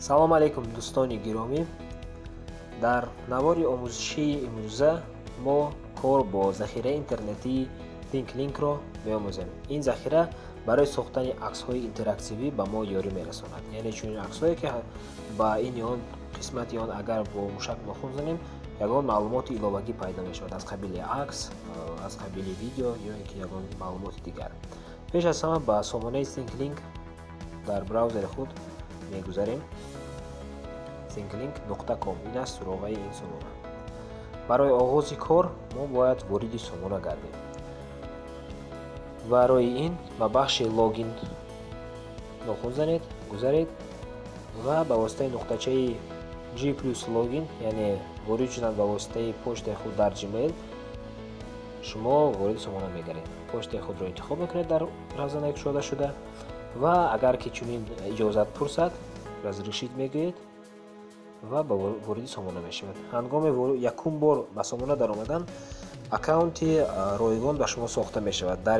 Салом алейкум, дӯстони гиромӣ! Дар навори омӯзишии имрӯза мо кор бо захираи интернетии ThingLink-ро меомӯзем. Ин захира барои сохтани аксҳои интерактивӣ ба мо ёрӣ мерасонад, яъне чунин аксҳое, ки ба ин ё он қисмати он агар бо мушак нохун занем, ягон маълумоти иловагӣ пайдо мешавад, аз қабили акс, аз қабили видео ё ин ки ягон маълумоти дигар. Пеш аз ҳама ба сомонаи ThingLink дар браузери худ мегузарем. thinglink.com ин аст суроғаи ин сомона. Барои оғози кор мо бояд вориди сомона гардем. Барои ин ба бахши логин нохун занед, гузаред ва ба воситаи нуқтачаи G плюс логин, яъне ворид шудан ба воситаи почтаи худ дар Gmail, шумо вориди сомона мегардед. Почтаи худро интихоб мекунед дар равзанаи кушода шуда ва агар ки чунин иҷозат пурсад, разрешить мегӯед ва ба вориди сомона мешавад. Ҳангоми якум бор ба сомона даромадан аккаунти ройгон ба шумо сохта мешавад. Дар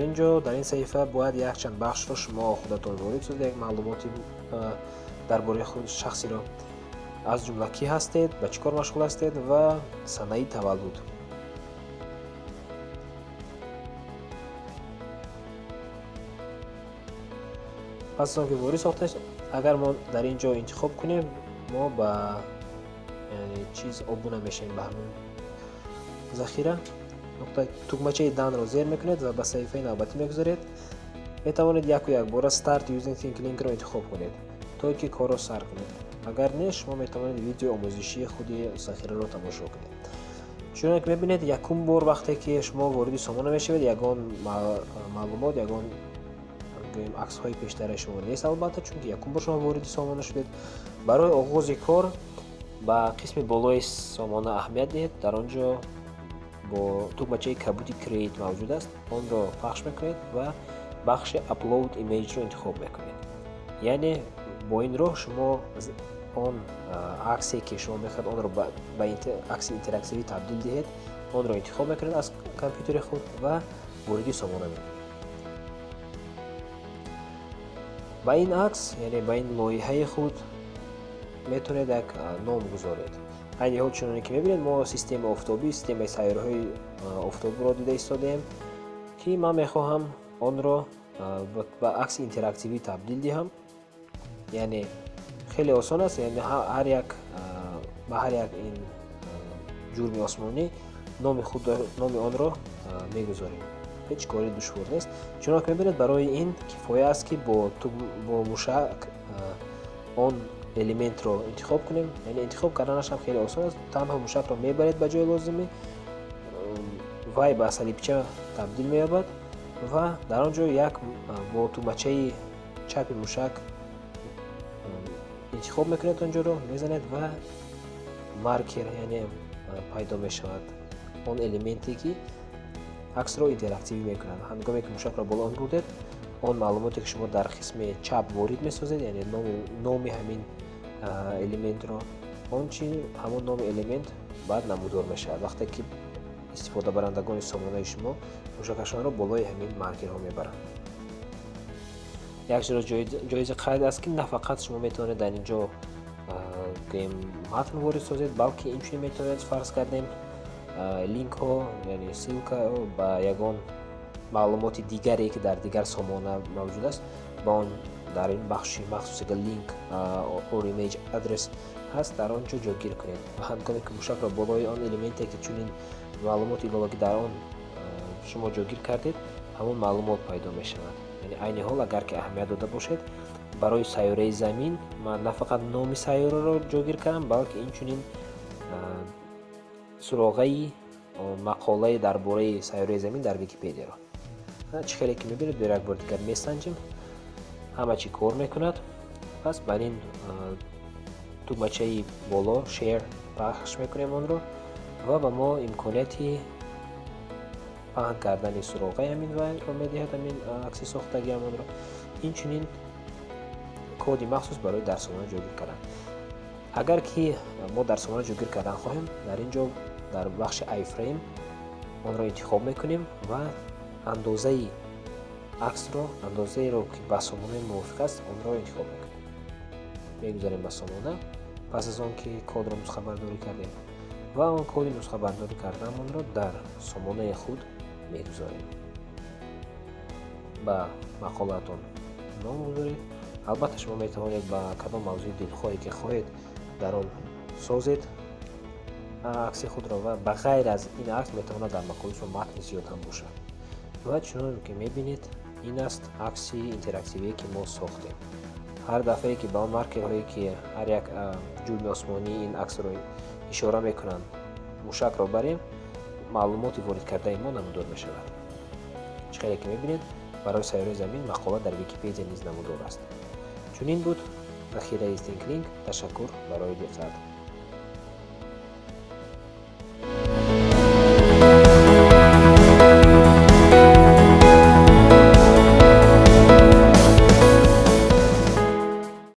ин ҷо, дар ин саҳифа бояд якчанд бахшро шумо худатон ворид созед, як маълумоти дар бораи худ шахсиро, аз ҷумла кӣ ҳастед, ба чӣ кор машғул ҳастед ва санаи таваллуд. Пас аз он ки ворид сохта, агар мо дар ин ҷо интихоб кунем, мо ба чиз обуна мешавем, ба ҳамин захира. Тугмачаи done -ро зер мекунед ва ба саҳифаи навбатӣ мегузаред. Метавонед яку якбора Start using ThingLink-ро интихоб кунед, то ки корро сар кунед. Агар не, шумо метавонед видеои омӯзишии худи захираро тамошо кунед. Чуноне ки мебинед, якум бор вақте ки шумо вориди сомона мешавед, ягон маълумот, ягон, гӯем, аксҳои пештараи шумо нест, албатта, чунки якум бор шумо вориди сомона шудед. Барои оғози кор ба қисми болои сомона аҳамият диҳед. Дар он ҷо бо тугмачаи кабуди Create мавҷуд аст. Онро пахш мекунед ва бахши Upload Image-ро интихоб мекунед, яъне бо ин роҳ шумо он аксе, ки шумо мехоҳед онро ба акси интерактивӣ табдил диҳед, онро интихоб мекунед аз компютери худ ва вориди сомона мекунед. Ба ин акс, яъне ба ин лоиҳаи худ, метавонед як ном гузоред. Айни ҳол, чуноне ки мебинед, мо системаи офтобӣ, системаи сайёраҳои офтобро дида истодаем, ки ман мехоҳам онро ба акси интерактивӣ табдил диҳам. Яъне хеле осон аст, яъне ҳар як ба ҳар як ин ҷурми осмонӣ номи худ, номи онро мегузорем. Ҳеҷ кори душвор нест. Чунон ки мебинед, барои ин кифоя аст, ки бо мушак он элементро интихоб кунем. Яъне интихоб карданаш ҳам хеле осон аст. Танҳо мушакро мебаред ба ҷои лозимӣ, вай ба салибча табдил меёбад ва дар он ҷо як бо тугмачаи чапи мушак интихоб мекунед, он ҷоро мезанед ва маркер, яъне пайдо мешавад он элементе, ки аксро интерактивӣ мекунад. Ҳангоме ки мушакро боло он бурдед, он маълумоте, ки шумо дар қисми чап ворид месозед, яъне номи ҳамин элементро, он чи ҳамон номи элемент баъд намудор мешавад, вақте ки истифодабарандагони сомонаи шумо мушакашонро болои ҳамин маркерҳо мебаранд. Як чизро ҷоизи қайд аст, ки на фақат шумо метавонед дар ин ҷо, гӯем, матн ворид созед, балки инчунин метавонед, фарз кардем, линкҳо, яъне ссылка ба ягон маълумоти дигаре, ки дар дигар сомона мавҷуд аст, ба он дар ин бахши махсусе, ки Link or Image Address ҳаст, дар он ҷо ҷойгир кунед ва ҳангоме ки мушакро болои он элементе, ки чунин маълумоти иловагӣ дар он шумо ҷойгир кардед, ҳамон маълумот пайдо мешавад. Яъне айни ҳол, агар ки аҳамият дода бошед, барои сайёраи Замин ман на фақат номи сайёраро ҷойгир кардам, балки инчунин суроғаи мақолаи дар бораи сайёраи Замин дар Википедияро. Чӣ хеле ки мебинед, биёр як бор дигар месанҷем, ҳама чӣ кор мекунад. Пас бар ин тугмачаи боло Share пахш мекунем онро ва ба мо имконияти паҳн кардани суроғаи ҳамин вайро медиҳад, ҳамин акси сохтагиамонро, инчунин коди махсус барои дар сомона ҷойгир кардан. Агар ки мо дар сомона ҷойгир кардан хоҳем, дар ин ҷо дар бахши iframe онро интихоб мекунем ва андозаи аксро, андозаеро, ки ба сомонаи мувофиқ аст, онро интихоб мекунем. Мегузарем ба сомона, пас аз он ки кодро нусхабардорӣ кардем, ва он коди нусхабардорӣ кардаамонро дар сомонаи худ мегузорем. Ба мақолаатон ном гузоред. Албатта, шумо метавонед ба кадом мавзӯи дилхоҳе ки хоҳед, дар он созед акси худро, ва ба ғайр аз ин акс метавонад дар мақолаи шумо матни зиёд ҳам бошад. Ва чунон ки мебинед, ин аст акси интерактивие, ки мо сохтем. Ҳар дафъае ки ба он маркерҳое, ки ҳар як ҷурми осмонии ин аксро ишора мекунанд, мушакро барем, маълумоти воридкардаи мо намудор мешавад. Чӣ хеле ки мебинед, барои сайёраи Замин мақола дар Википедия низ намудор аст. Чунин буд захираи ThingLink. Ташаккур барои диққат.